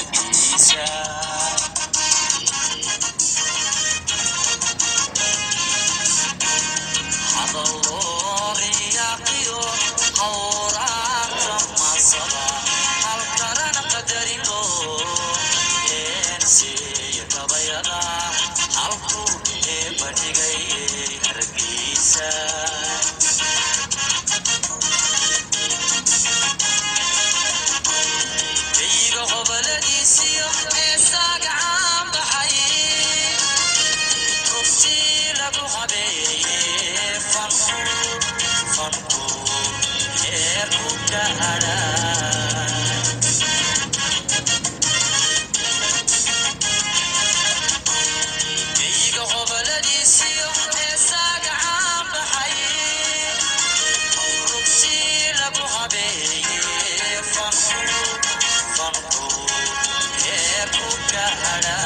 Hargeysa. Hadallo riyaaqiyo hawraarta masaba halkarana qadarino eenseeya gabayada halkuu eebba dhigay Hargeysa. Kayga goboladiisiyo heesaaga caan baxay, rugtii lagu habeeyey fanku, fanku heerku gaadha. Kayga goboladiisiyo heesaaga caan baxay, rugtii lagu habeeyey fanku, fanku heerku gaadha.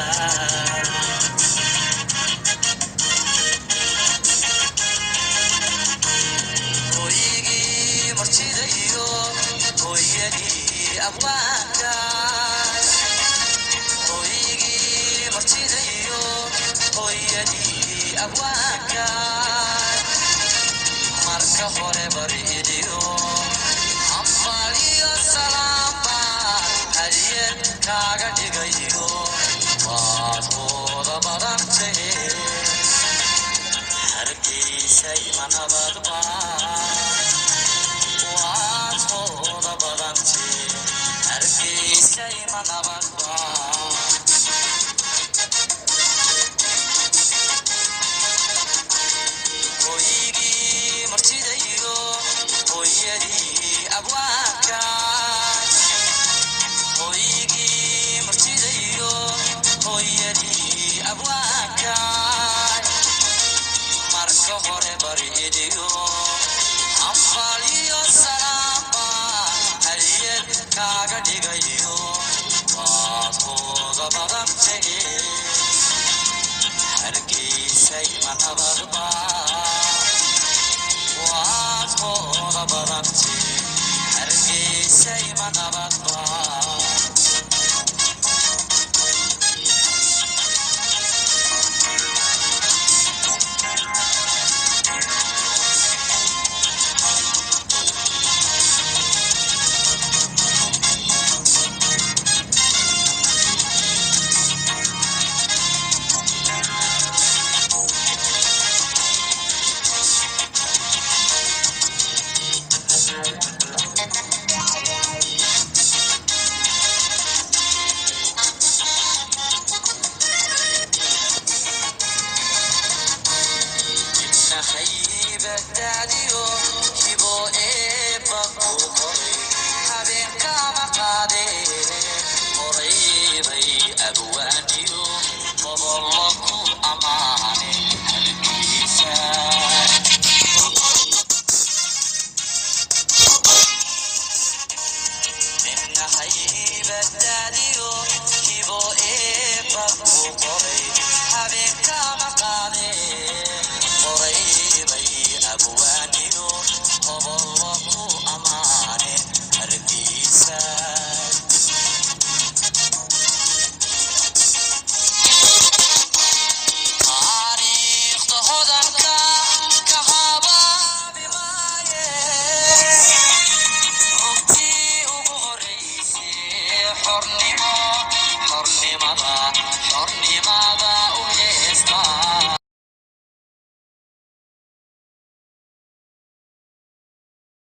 Hooygii martida iyo hooyadii abwaanka, hooygii martida iyo hooyadii abwaanka, marka hore bariidiyo hambaal iyo salaamba hadiyad kaaga dhig.